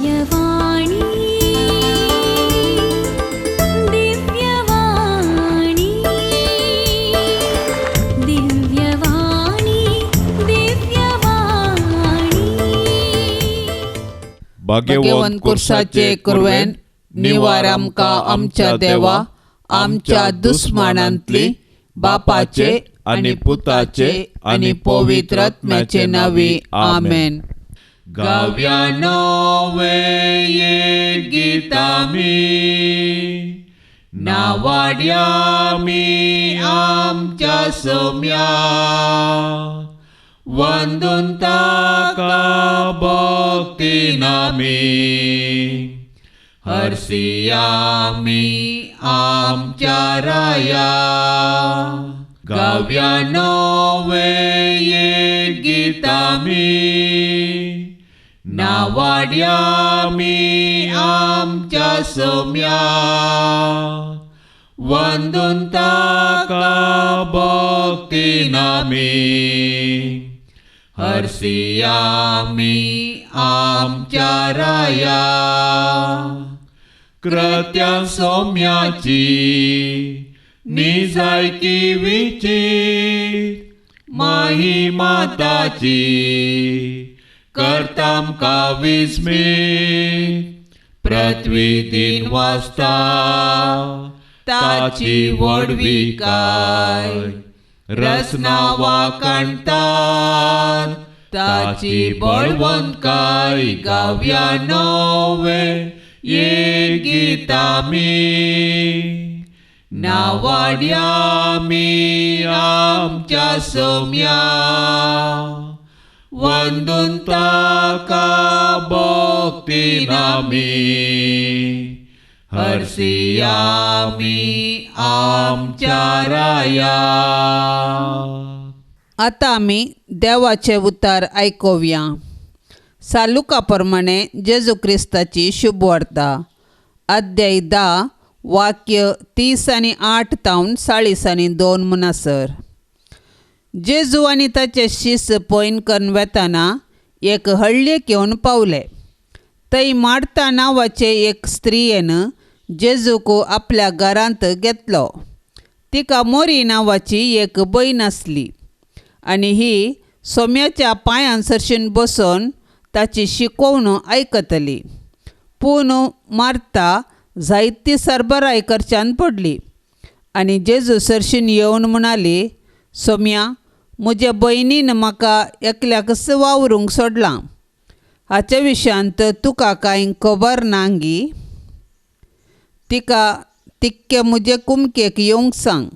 दिव्यवाणी, दिव्यवाणी, दिव्यवाणी, दिव्यवाणी. भाग्यवंत कुर्साचे कुरवेन निवार आमकां आमच्या देवा आमच्या दुस्मानांतली बापाचे आनी पुताचे आनी पवित्र आत्म्याचे नांवी आमेन. गाव्या नवे एक गीतामी नावाड्यामी आमच्या सोम्या वंदून ताका भक्तीनामी हरसियामी आमच्या राया. गाव्या नवे एक गीतामी नावाड्यामी आमच्या सोम्या वंदून ताका भक्तीनामी हरसियामी आमच्या राया. कृत्या सोम्याची निजायकी विचित महिमाताची करतामका विस्मीत पृथ्वी दिन वाजता ताची व्हडविकाय रचना वाखाणतात ताची बळवंतकाय. गाव्या नवे एक गीतामी नावाड्यामी आमच्या सोम्या वंदून ताका भक्तीनामी हरसियामी आमच्या राया. आतां आमी देवाचें उतार आयकुया. सालुका प्रमाणे जेजू क्रिस्ताची शुभवार्ता अध्याय 10 वाक्य 30 आनी 8 तावन 40 आनी 2 म्हणसर. जेजू आनी ताचे शिस पयन करून वेताना एक हळ्ळेक येवन पावले. थंय मार्ता नांवाचे एक स्त्रियेन जेजूक आपल्या घरांत घेतलो. तिका मोरी नांवाची एक भयण आसली आनी ही सोम्याच्या पांयां सरशीन बसून ताची शिकोवण आयकतली. पूण मार्ता जायती सरबराय करच्यान पडली आनी जेजू सरशीन येवन म्हणाली, सोम्या म्हजे भयणीन म्हाका एकल्याकच वावरूंक सोडलां, हाचे विशयांत तुका कांय खबर ना गी? तिका तिक्के म्हजे कुमकेक येवंक सांग.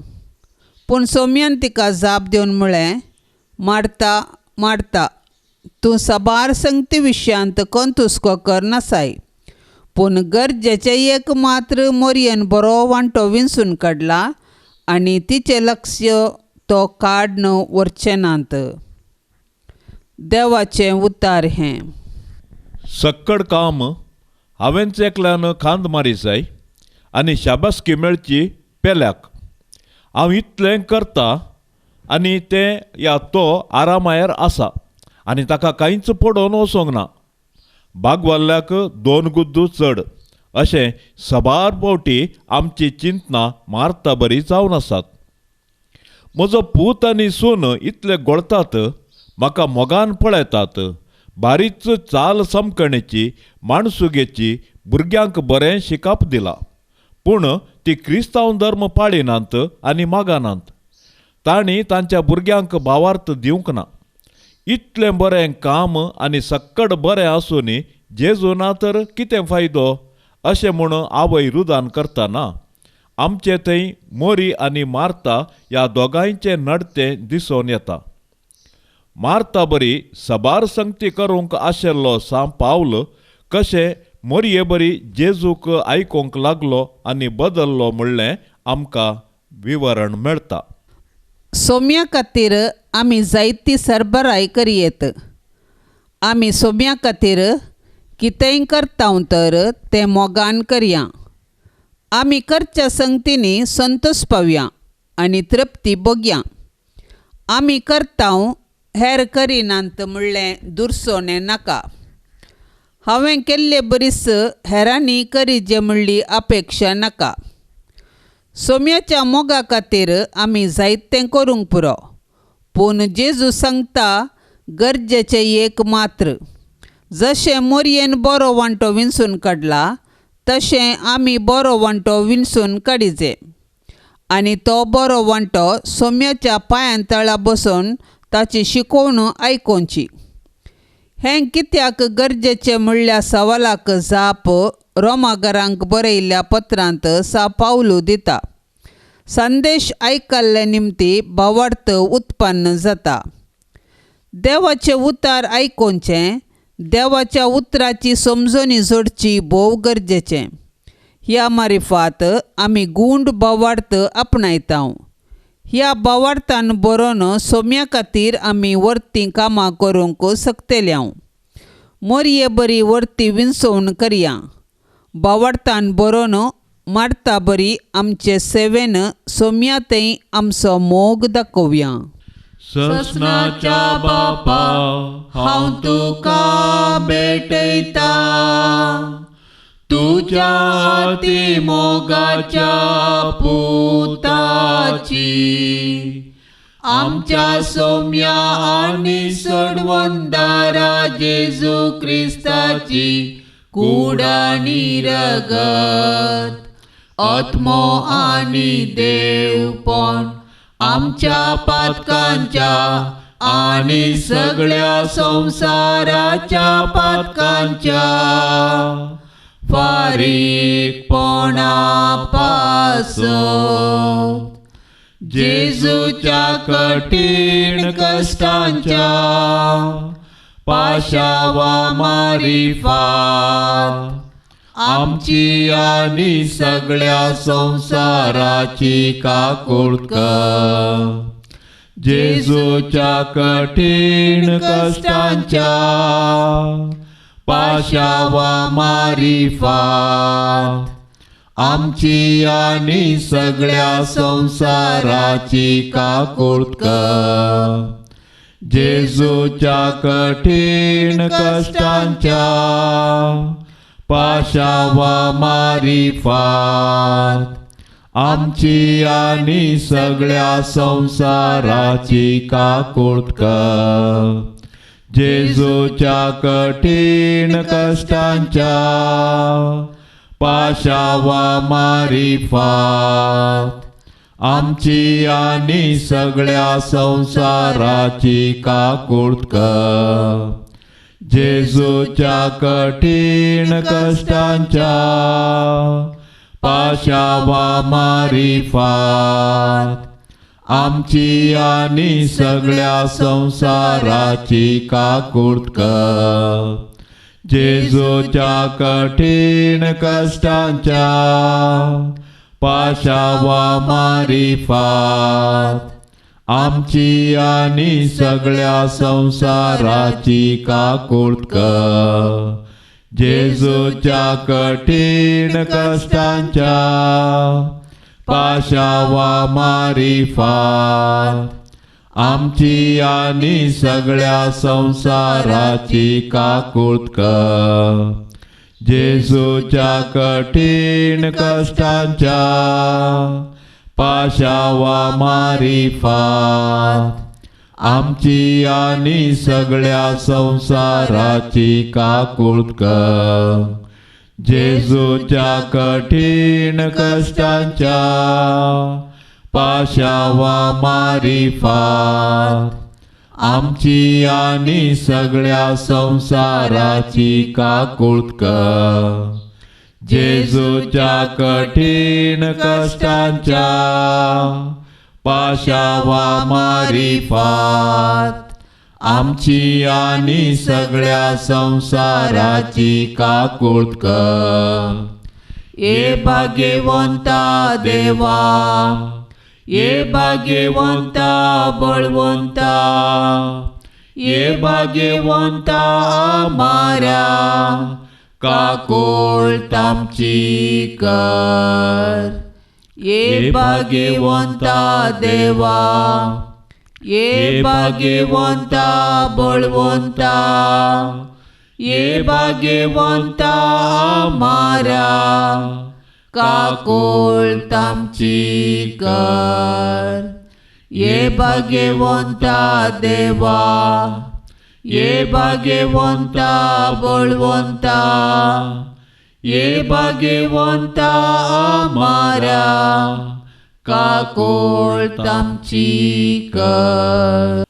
पूण सोम्यान तिका जाप दिवन म्हळें, मार्ता मार्ता तूं साबार संगती विशयांत कंतुस्को करनासाय, पूण गरजेचें एक मात्र मोरयेन बरो वांटो विंचून काडला आनी तिचें लक्ष तो काडन व्हरचें नात. देवाचें उतार हें. सक्कड काम हांवेंच एकल्यान खांद मारी जाय आनी शाबासकी मेळची पेल्याक. हांव इतलें करता आनी तें या तो आरामायर आसा आनी ताका कांयच पडोवन वचोंक ना. बागवाल्ल्याक 2 गुद्दू चड अशें सबार फावटी आमची चिंतना मारता बरी जावन आसात. म्हजो पूत आनी सून इतले गोळतात, म्हाका मोगान पळयतात, बारीच चाल समकणेची माणसुगेची भुरग्यांक बरें शिकप दिलां, पूण ती क्रिस्तांव धर्म पाळिनात आनी मागनात. तांणी तांच्या भुरग्यांक भावार्थ दिवंक ना. इतलें बरें काम आनी सक्कड बरें आसून जेजू ना तर कितें फायदो अशें म्हूण आवय रुदान करतना आमचे थंय मोरी आनी मार्ता ह्या दोगांयचें नडतें दिसून येता. मार्ता बरी सबार संगती करूंक आशिल्लो सां पावल कशें मोरये बरी जेजूक आयकूंक लागलो आनी बदल्लो म्हणलें आमकां विवरण मेळटा. सोम्या खातीर आमी जायती सरबराय करयेत. आमी सोम्या खातीर कितेंय करता तर तें मोगान करया. आमी करच्या संगतींनी संतोश पावया आनी तृप्ती भोगया. आमी करता हेर करिनात म्हणलें दुरसोणें नाका. हांवें केल्ले बरीस हेरांनी करीजे म्हणली अपेक्षा नाका. सोम्याच्या मोगा खातीर आमी जायतें करूंक पुरो, पूण जेजू सांगता गरजेचें एक मात्र. जशें मोरयेन बरो वांटो विंचून काडला तशें आमी बरो वांटो विंचून काडिजे आनी तो बरो वांटो सोम्याच्या पांयां तळा बसून ताची शिकोवण आयकोवची. हें कित्याक गरजेचें म्हणल्या सवालाक जाप रोमागरांक बरयल्ल्या पत्रांत सा पावलू दिता. संदेश आयकल्ले निमती भावार्थ उत्पन्न जाता. देवाचें उतार आयकोवचें, देवाच्या उतराची समजणी जोडची भोव गरजेचें. ह्या मारिफात आमी गूंड भावार्थ आपणायता. ह्या भावार्थान बरोवन सोम्या खातीर आमी वर्ती कामां करूंक शकतले. मोरये बरी वर्ती विंचोवन करया. भावार्थान बरोवन मारता बरी आमचे सेवेन सोम्या थंय आमचो मोग दाखोवया. ससनाच्या बापा हांव तुका भेटयता, तुज्या हाती मोगाच्या पुताची, आमच्या सोम्या आनी सोडवंदारा जेजू क्रिस्ताची कूड आनी रगत, आत्मो आनी देवपण आमच्या पातकांच्या आनी सगळ्या संवसाराच्या पातकांच्या फारीकपणा पासत जेजूच्या कठीण कश्टांच्या पाशावा मारिफात आमची आनी सगळ्या संवसाराची काकूळ कर. जेजूच्या कठीण कश्टांच्या पाशावा मारिफात आमची आनी सगळ्या संवसाराची काकूळ कर. जेजूच्या कठीण कश्टांच्या पाशावा मारिफात आमची आनी सगळ्या संवसाराची काकूळ कर. जेजूच्या कठीण कश्टांच्या पाशावा मारिफात आमची आनी सगळ्या संवसाराची काकूळ कर. जेजूच्या कठीण कश्टांच्या पाशावा मारिफात आमची आनी सगळ्या संवसाराची काकूळ कर. जेजूच्या कठीण कश्टांच्या पाशावा मारिफात आमची आनी सगळ्या संवसाराची काकूळ कर. जेजूच्या कठीण कश्टांच्या पाशावा मारिफात आमची आनी सगळ्या संवसाराची काकूळ कर. जेजूच्या कठीण कश्टांच्या पाशावा मारिफात आमची आनी सगळ्या संवसाराची काकूळ कर. जेजूच्या कठीण कश्टांच्या पाशावा मारिफात आमची आनी सगळ्या संवसाराची काकूळ कर. जेजूच्या कठीण कश्टांच्या पाशावा मारिफात आमची आनी सगळ्या संवसाराची काकूळ कर. ये भाग्यवंता देवा, ये भाग्यवंता बळवंता, ये भाग्यवंता आमारा काकूळ आमची कर. ये भाग्यवंता देवा, ये भाग्यवंता बळवंता, ये भाग्यवंता आमारा काकुळट आमची कर. ये भाग्यवंता देवा, ये भाग्यवंता बळवंता, ये भाग्यवंता आमारा काकुळट आमची कर.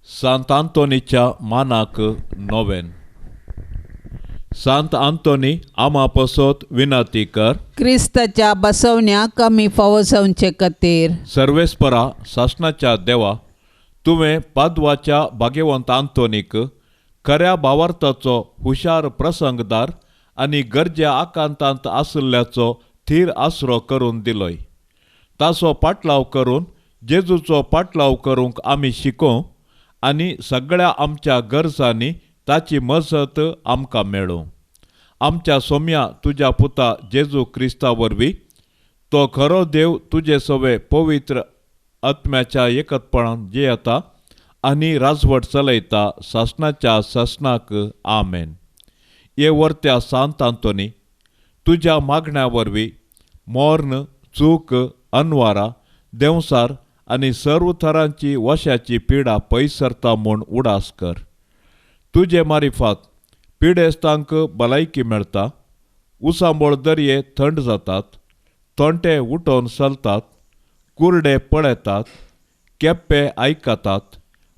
सांत आंतोनीच्या मानाक नोवेन. सांत आंतोनी आमा पसत विनंती कर. क्रिस्ताच्या बसवण्या कमी फावो जावचे खातीर. सर्वेस्परा सासणाच्या देवा, तुवें पादवाच्या भाग्यवंत आंतोनीक खऱ्या भावार्थाचो हुशार प्रसंगदार आनी गरजे आकांतांत आशिल्ल्याचो थीर आसरो करून दिलोय. ताचो पाटलाव करून जेजूचो पाटलाव करूंक आमी शिकोवं आनी सगळ्या आमच्या गरजांनी ताची मजत आमकां मेळूं. आमच्या सोम्या तुज्या पुता जेजू क्रिस्ता वरवीं तो खरो देव तुजे सवे पवित्र आत्म्याच्या एकत्पणान जियेता आनी राजवट चलयता सासणाच्या सासणाक. आमेन. हे वर्त्या सांत आंतोनी, तुज्या मागण्या वरवीं मोर्न, चूक, अनवारा, देंवसार आनी सर्व थरांची वशाची पिडा पयस सरता म्हूण उडास कर. तुजे मारिफात पिडेस्तांक भलायकी मेळटा, उसांबळ दर्ये थंड जातात, तोंटे उठोवन चलतात, कुरडे पळयतात, केप्पे आयकतात,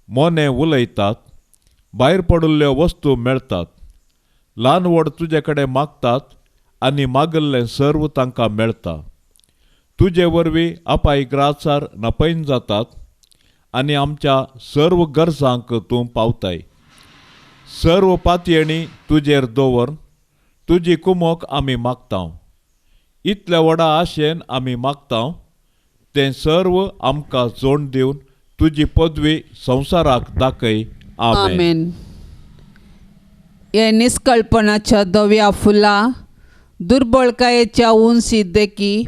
मोने उलयतात, भायर पडिल्ल्यो वस्तू मेळटात, ल्हान व्हड तुजे कडेन मागतात आनी मागिल्लें सर्व तांकां मेळटा. तुजे वरवीं अपाय ग्रासार नपयन जातात आनी आमच्या सर्व गरजांक तूं पावताय. सर्व पातयेणी तुजेर दवर तुजी कुमोक आमी मागता. इतल्या व्हडा आशेन आमी मागता तें सर्व आमकां जोड दिवन तुजी पदवी संवसाराक दाखय. आमेन. हे निस्कळपणाच्या धव्या फुलां, दुर्बळकायेच्या उंची देखी,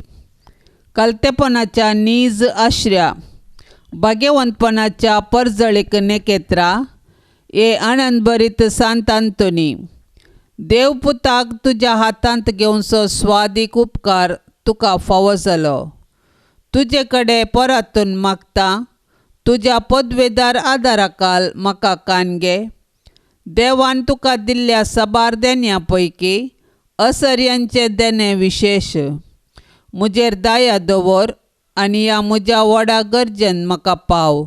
कलतेपणाच्या नीज आश्र्या, भाग्यवंतपणाच्या परजळीक नेकेत्रा, हे आनंदभरीत सांत आंतोनी, देवपुताक तुज्या हातांत घेवचो स्वादीक उपकार तुका फावो जालो. तुजे कडेन परतून मागता तुज्या पदवेदार आदाराकाल म्हाका कान घे. देवान तुका दिल्ल्या साबार देण्या पैकी असर्यांचें देणें विशेश. म्हजेर दया दवर आनी ह्या म्हज्या व्हडा गरजेन म्हाका पाव.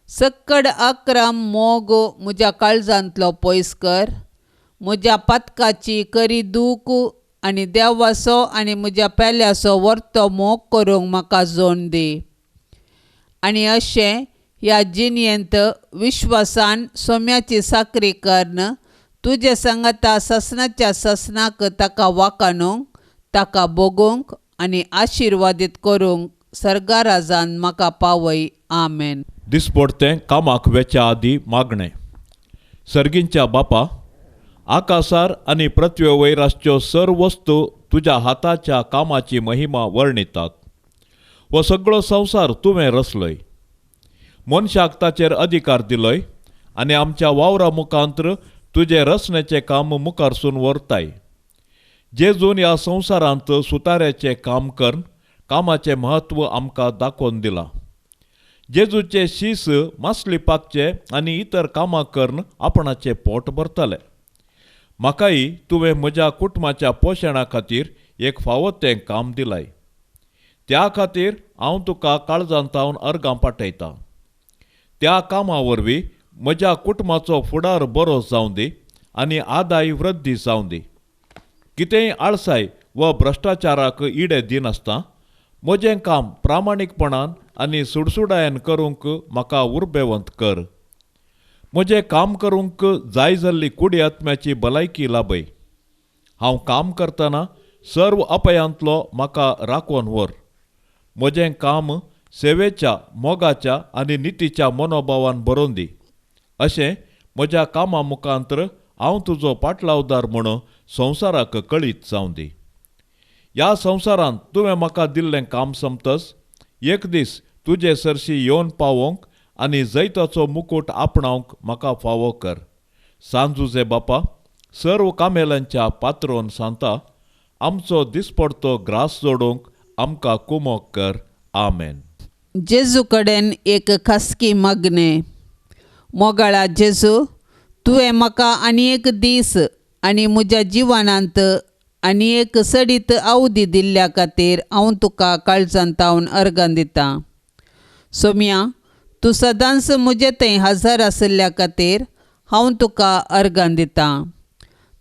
सक्कड आक्रम मोग म्हज्या काळजांतलो पयस कर. म्हज्या पातकाची करी दूख आनी देवाचो आनी म्हज्या पेल्याचो वर्तो मोग करूंक म्हाका जोड दी. आनी अशें ह्या जिणेंत विश्वासान सोम्याची साकरी करून तुजे सांगाता ससनाच्या ससनाक ताका वाकाणूंक, ताका भोगूंक आनी आशिर्वादीत करूंक सर्गाराजान म्हाका पावय. आमेन. दिसपडतें कामाक वेच्या आदी मागणें. सर्गींच्या बापा, आकासार आनी पृथ्वे वयर आसच्यो सर्व वस्तू तुज्या हाताच्या कामाची महिमा वर्णितात. हो सगळो संवसार तुवें रचलोय, मनशाक ताचेर अधिकार दिलोय आनी आमच्या वावरा मुखांत्र तुजें रचण्याचें काम मुखारसून व्हरताय. जेजून ह्या संवसारांत सुताऱ्याचें काम करून कामाचें म्हत्व आमकां दाखोवन दिलां. जेजूचे शीस मासली पाकचे आनी इतर कामां करून आपणाचें पोट भरतले. म्हाकाय तुवें म्हज्या कुटुंबाच्या पोशणा खातीर एक फावो तें काम दिलाय. त्या खातीर हांव तुका काळजांत अर्गां पाठयतां. त्या कामा वरवीं म्हज्या कुटुंबाचो फुडार बरो जावं दी आनी आदाय वृद्धी जावं दी. कितेंय आळसाय वा भ्रश्टाचाराक इडे दिनासतना म्हजें काम प्रामाणीकपणान आनी सुडसुडायेन करूंक म्हाका उर्बेवंत कर. म्हजें काम करूंक जाय जाल्ली कुडी आत्म्याची भलायकी लाभय. हांव काम करतना सर्व अपयांतलो म्हाका राखून व्हर. म्हजें काम सेवेच्या, मोगाच्या आनी नितीच्या मनोभावान भरोवन दी. अशें म्हज्या कामा मुखांत्र हांव तुजो पाटलावदार म्हूण संवसाराक कळीत जावं दी. ह्या संवसारांत तुवें म्हाका दिल्लें काम सोंपतच एक दीस तुजे सरशी येवन पावोवंक आनी जैताचो मुकूट आपणावंक म्हाका फावो कर. सांजुजे बापा, सर्व कामेलांच्या पात्रोन सांता आमचो दिसपडतो ग्रास जोडूंक आमकां कुमोक कर. आमेन. जेजू कडेन एक खासगी मागणें. मोगाळा जेजू, तुवें म्हाका आनी एक दीस आनी म्हज्या जिवनांत आनी एक सडीत अवधी दिल्ल्या खातीर हांव तुका काळजांत तावन अर्गां दितां. सोम्या, तूं सदांच म्हजे थंय हजर आशिल्ल्या खातीर हांव तुका अर्गां दितां.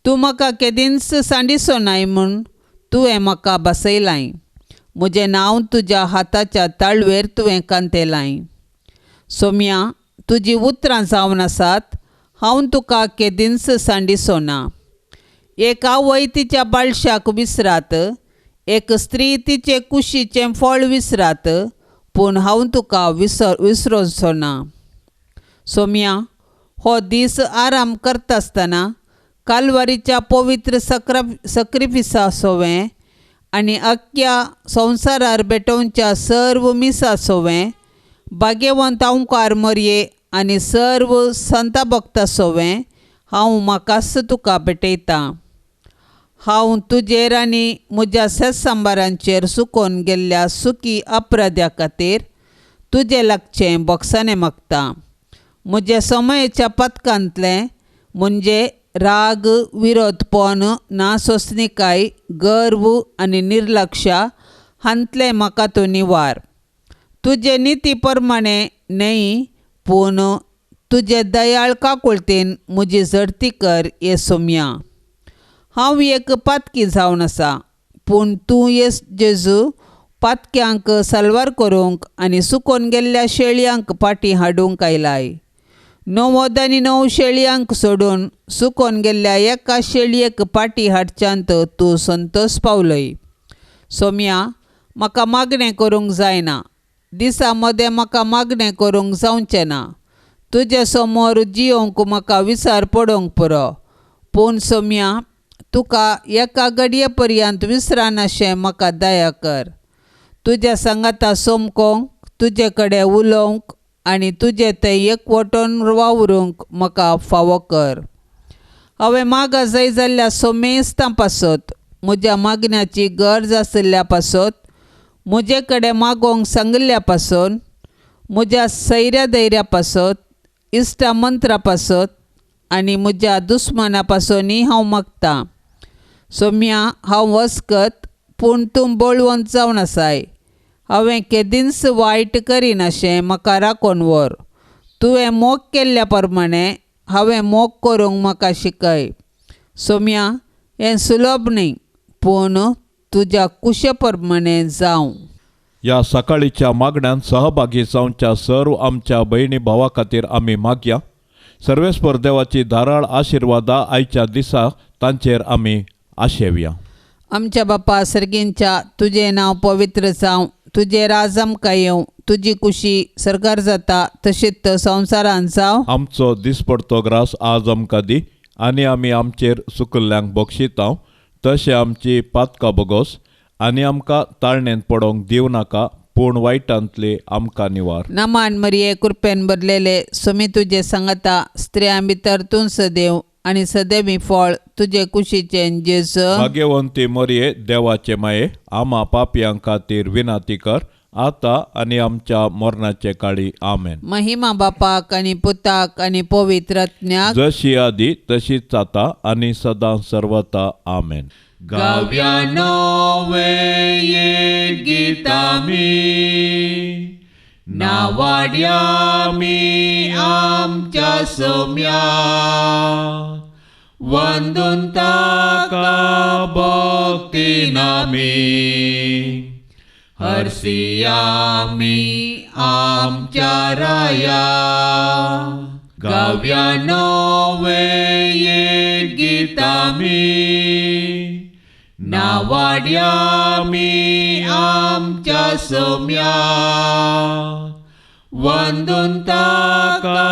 तूं म्हाका केदींच सांडिसो नाय म्हूण तुवें म्हाका बसयलाय. म्हजें नांव तुज्या हाताच्या ताळवेर तुवें कांतेलाय. सोम्या, तुजी उतरां जावन आसात, हांव तुका केदींच सांडिसो ना. एक आवय तिच्या बाळशाक विसरात, एक स्त्री तिचे कुशीचें फळ विसरात, पूण हांव तुका विसरोचो ना. सोम्या, हो दीस आराम करता आसतना कालवारीच्या पवित्र सक्रिफिसा सोवें आनी अख्ख्या संवसारार भेटोवच्या सर्व मिसा सोवें भाग्यवंत ओंकार मरये आनी सर्व संता भक्ता सोवें हांव म्हाकाच तुका भेटयतां. हांव तुजेर आनी म्हज्या सेस्संबारांचेर सुकोवन गेल्ल्या सुखी अपराध्या खातीर तुजें लागचें बोगसाणें मागतां. म्हज्या समयेच्या पथकांतलें म्हणजे राग, विरोधपण, नासोसणिकाय, गर्व आनी निर्लक्ष हांतलें म्हाका तूं निवार. तुजे निती प्रमाणें न्हय पूण तुजे दयाळ काकुळतेन म्हजी झडती कर ये सोम्या. हांव एक पातकी जावन आसा, पूण तूं येस जेजू पातक्यांक साल्वार करूंक आनी सुकोवन गेल्ल्या शेळयांक फाटीं हाडूंक आयलाय. 99 शेळयांक सोडून सुकोवन गेल्ल्या एका शेळयेक फाटीं हाडच्यांत तूं संतोश पावलय. सोम्या, म्हाका मागणें करूंक जायना, दिसा मदें म्हाका मागणें करूंक जावचें ना. तुजे समोर जियोंक म्हाका विचार पडोवंक पुरो, पूण सोम्या तुका एका घडये पर्यंत विसरानाशें म्हाका दया कर. तुज्या सांगाता सोमकोंक, तुजे कडेन उलोवंक आनी तुजें थंय एकवटून वावरूंक म्हाका फावो कर. हांवें मागा जाय जाल्ल्या सोमेस्तां पासत, म्हज्या मागण्याची गरज आशिल्ल्या पासत, म्हजे कडेन मागोवंक सांगिल्ल्या पासून, म्हज्या सैऱ्या धैर्या पासत, इश्टा मंत्रा पासत आनी म्हज्या दुस्माना पासूनय हांव मागतां. सोम्या, हांव वस्कत पूण तूं बळवंत जावन आसाय. हांवें केदींच वायट करिनाशें म्हाका राखून व्हर. तुवें मोग केल्ल्या प्रमाणें हांवें मोग करूंक म्हाका शिकय. सोम्या, हें सुलभ न्हय, पूण तुज्या कुशे प्रमाणें जावं. ह्या सकाळीच्या मागण्यान सहभागी जावच्या सर्व आमच्या भयणी भावा खातीर आमी मागया. सर्वेस्पर देवाची धाराळ आशिर्वादा आयच्या दिसा तांचेर आमी आशेवया. आमच्या बापा सर्गींच्या, तुजें नांव पवित्र जावं, तुजें राज आमकां येवं, तुजी कुशी सरकार जाता तशीच संवसारांत जावं. आमचो दिसपडतो ग्रास आज आमकां दी आनी आमी आमचेर सुकल्ल्यांक बक्षितां तशें आमची पातकां बोगोस आनी आमकां ताळणेंत पडोवंक दिवं नाका, पूण वायटांतले आमकां निवार. नमान मरिये, कृपेन भरलेले, सुमी तुजे सांगता, स्त्रियां भितर तूं सदैव आनी सदैवी फळ तुजे कुशीचें जेजू. भाग्यवंती मरिये, देवाचे माये, आमा पापयां खातीर विनंती कर आतां आनी आमच्या मरणाचे काळी. आमेन. महिमा बापाक आनी पुताक आनी पवित्र आत्म्याक, जशी आदी तशीच आतां आनी सदां सर्वता. आमेन. गाव्या नवे गीत आमी, नावाड्यामी आमच्या सोम्या, वंदून ताका भक्तीन आमी, हर्षियामी आमच्या राया. गाव्या नवे गीत आमी, नावाड्यामी आमच्या सोम्या, वंदून ताका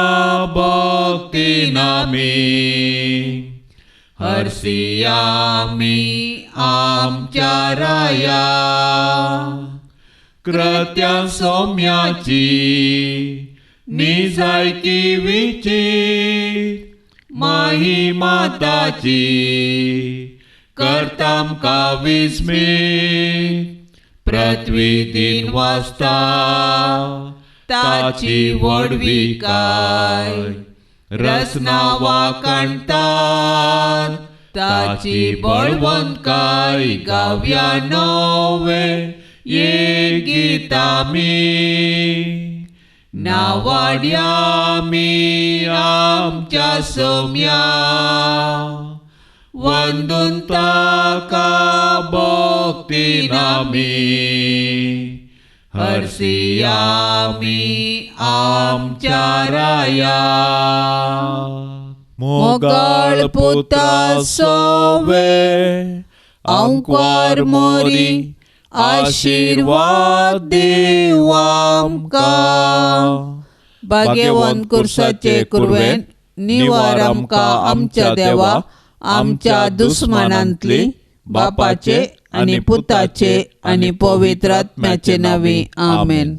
भक्तीन आमी, हर्षियामी आमच्या राया. कृत्या सौम्याची निजायकी विचित, महिमा ताची करतामकां विस्मीत पृथ्वी दिन वाचता ताची व्हडविकाय रचना वाखाणटात ताची बळवंतकाय गावया नवे एक गीत आमी नावाड्यामी आमच्या सोम्या वंदून ताका भक्तीन आमी हरसियामी आमच्या राया. मोगाळ पुता सोवे आंकवार मोरी आशिर्वाद दीव आमकां. भाग्यवंत कुर्साचे कुरवेन निवार आमकां आमच्या देवा आमच्या दुस्मानांतली बापाचे आनी पुताचे आनी पवित्र आत्म्याचे नांवी आमेन.